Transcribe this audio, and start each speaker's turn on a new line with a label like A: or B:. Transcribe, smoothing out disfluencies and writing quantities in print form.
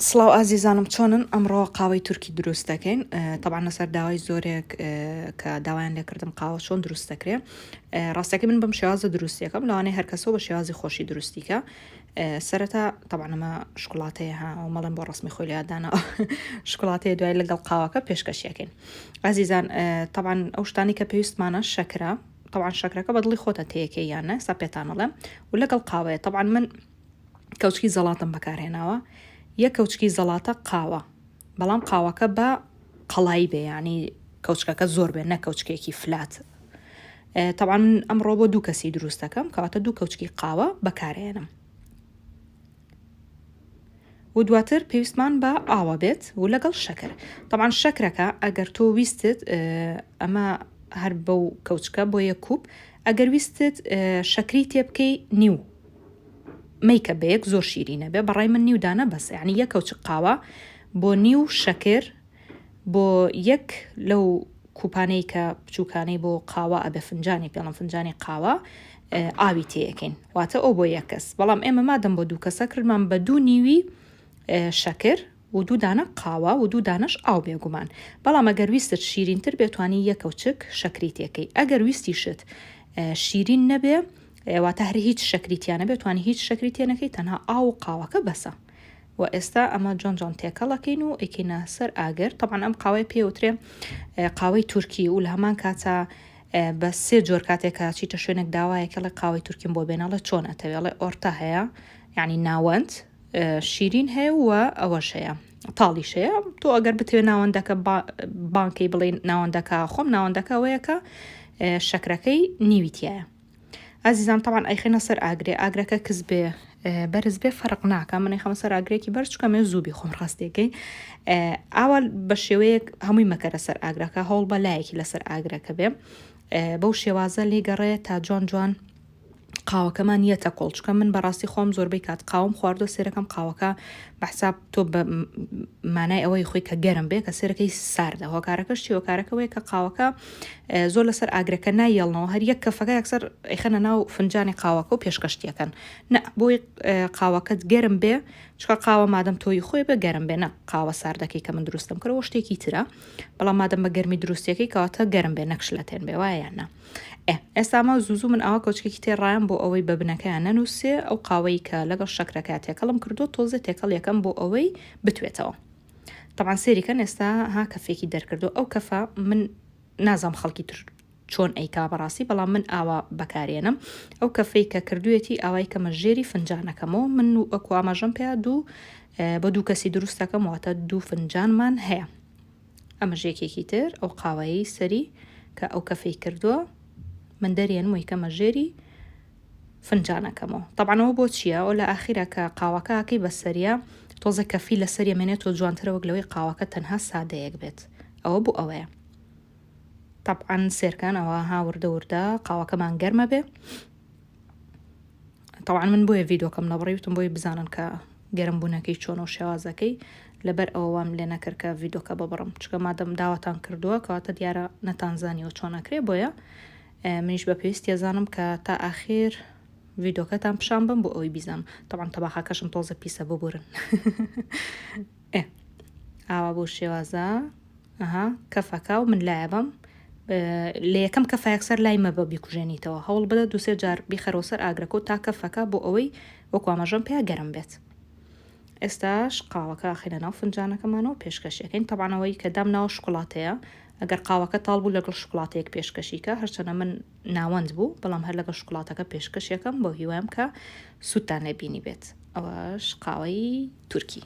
A: سڵاو ئازیزانم چۆنن ئەمڕۆ قاوەی تورکی دروست دەکەین تەبعەن لەسەر داوای زۆرێک کە داوایان لێکردم قاوە چۆن دروست دەکرێ ڕاستەکەی من بەم شێوازە دروستیەکەم لەوانەیە هەر کەسەوە بە شێوازی خۆشی دروستیکە سەرەتا تەبعەن ئەمە شکڵاتەیە ها ئەو مەڵێن بۆ ڕسمی خۆی لەیادانەوە شکڵاتەیە دوای لەگەڵ قاوەکە پێشکەشیەکەین ئازیزان تەبعەن ئەو شتانی کە پێویستمانە شەکرە تەبعەن شەکرەکە بەدڵی خۆتە تێیەکەی یان نە ئێستا پێتانەڵێم و لەگەڵ قاوەیە تەبعەن من کەوچکی زەڵاتەم بەکارهێناوە یەک کەوچکی زەڵاتە قاوە بەڵام قاوەکە بە قەڵایی بێ یعنی کەوچکەکە زۆر بێ نە کەوچکێکی فلات تەبعەن من ئەمڕۆ بۆ دوو کەسی دروست دەکەم کەواتە دوو کەوچکی قاوە بەکارێنم و دواتر پێویستمان بە ئاوە بێت و لەگەڵ شەکر تەبعەن شەکرەکە ئەگەر تۆ ویستت ئەمە هەر بەو کەوچکە بۆ یەک کوپ ئەگەر ویستت شەکری تێ بکەی نیو مەیکە بە یەک زۆر شیرینە بێ بەڕای من نیو دانە بەسە یعنی یەک کەوچک قاوە بۆ نیو شەکر بۆ یەک لەو کوپانەی کە بچووکانەی بۆ قاوە ئەبێ فنجانی پێڵم فنجانی قاوە ئاوی تێیەکەین واتە ئەو بۆ یەک کەس بەڵام ئێمە مادەم بۆ دوو کەسە کردمان بە دوو نیوی شەکر و دوو دانە قاوە و دوو دانەش ئاو بێگومان بەڵام ئەگەر ویستت شیرینتر بێ توانی یەک کەوچک شەکری تێکەی ئەگەر ویستیشت شیرین نەبێ واتە هەر هیچ شەکری تیا نەبێ توانی هیچ شەکری تێنەکەی تەنها ئاو و قاوەکە بەسە و ئێستا ئەمە جوان جوان تێکەڵ ئەکەین و ئەیکەینە سەر ئاگر تەبعەن ئەم قاوەیە پێ وترێ قاوەی تورکی و لە هەمان کاتا بە سێ جۆر کاتێک کە چیتە شوێنێک داوایەکە ڵێ قاوەی تورکیم بۆ بێنەڵێ چۆن ئەتەوێڵێ ئۆرتا هەیە یعنی ناوەند شیرین هەیە و ئەوەش هەیە تاڵیش هەیە تۆ ئەگەر بتەوێ ناوەندەکە بانکەی بڵێ ناوەندەکە خۆم ناوەندەکە ئەوەیە کە شەکرەکەی نیوی تایە ئازیزان تەبعەن ئەیخەینە سەر ئاگرێ ئاگرەکە کز بێ بەرز بێ فەرق ناکە من ئەیخەمە سەر ئاگرێکی بەرز چکە مێ زوو بیخۆم ڕاستیەکەی ئاوا بە شێوەیەک هەمووی مەکەرە سەر ئاگرەکە هەوڵ بە لایەکی لەسەر ئاگرەکە بێ بەو شێوازە لێگەڕێ تا جوان جوان قاوەکەمان یەتە کۆڵ چکە من بەڕاستی خۆم زۆربەی کات قاوم خواردوە سێرەکەم قاوەکە بەحساب تۆ بە مانای ئەوەی خۆی کە گەرم بێ کە سێرەکەی ساردە هۆکارەکەش چی هۆکارەکەوەی کە قاوەکە زۆر لەسەر ئاگرەکە نایەڵنەوە هەر یەک کەفەکە یەکسەر ئەیخەنە ناو فنجانی قاوەکە و پێشکەشتیەکەن نە بۆی قاوەکەت گەرم بێ چکە قاوە مادەم تۆی خۆی بە گەرم بێ نە قاوە ساردەکەی کە من دروستم کردەوە شتێکی ترە بەڵام مادەم بە گەرمی دروستیەکەی کەواتە گەرم بێ نەکشلەتێن بێ وایە یان نا ئێ ئێستا ئەمە زوو زوو من ئاوا کەوچکێکی تێ ڕایەم بۆ ئەوەی بە بنەکەیان نەنووسێ ئەو قاوەی کە لەگەڵ شەکرەکە تێکەڵم کردو تۆزێ تێکەڵ یەکەم بۆ ئەوەی بتوێتەوە تەبعەن سێری کەن ئێستا ها کەفێکی دەرکردو ئەو کەفە من نازام خەڵکی تر چۆن ئەیکا بەڕاستی بەڵام من ئاوا بەکارێنم ئەو کەفەی کە کردوێتی ئاوای کەمە ژێری فنجانەکەمەوە من وەکو ئاماژەم پێ دوو بە دوو کەسی دروستەکەم واتە دوو فنجانمان هەیە ئەمەش یەکێکی تر ئەو قاوەیەی سەری کە ئەو کەفەی کردووە من دەرێنم و یکەمە ژێری فنجانەکەمەوە تەبعەن ئەوە بۆ چییە ئەو لە ئاخیرا کە قاوەکە ئەکەی بە سەریە تۆزە کەفی لەسەر یەمێنێت تۆ جوانترە وەک لەوەی قاوەکە تەنها سادەیەک بێت ئەوە بۆ ئەوەیە تەبعەن سێرکان ئەوە ها وردە وردە قاوەکەمان گەرمە بێ تەوان من بۆیە ڤیدۆکەم نەبڕی وتم بۆی بزانن کە گەرم بوونەکەی چۆن و شێوازەکەی لەبەر ئەوە وام لێ نەکرد کە ڤیدۆکە ببڕم چکە مادەم داواتان کردووە کەواتە دیارە نەتانزانیوە چۆن ئەکرێ بۆیە منیش بە پێویست تێزانم کە تا ئاخیر ڤیدۆکەتان پیشان بم بۆ ئەوەی بیزانم تەبعەن تەباخەکەشم تۆزە پیسە ببورن ئێ ئاوا بۆ شێوازە ئەها کەفەکە و من لایە بەم لە یەکەم کەفە یەکسەر لای مەبە بیکوژێنیتەوە هەوڵ بدە دوسێ جار بیخەرەوە سەر ئاگرەکە و تا کەفەکە بۆ ئەوەی وەکو ئاماژەم پێیا گەرم بێت ئێستاش قاوەکە ئەخەینە ناو فنجانەکەمانەوە پێشکەشیەکەین تەبعەن ئەوەی کە دامناوە شوکولاتەیە ئەگەر قاوەکە تاڵ بوو لەگەڵ شوکولاتەیەک پێشکەشیکە هەرچەنە من ناوەند بوو بەڵام هەر لەگەڵ شوکولاتەکە پێشکەشیەکەم بەو هیوایم کە سوودتان لێ بینی بێت ئەوەش قاوەی تورکی.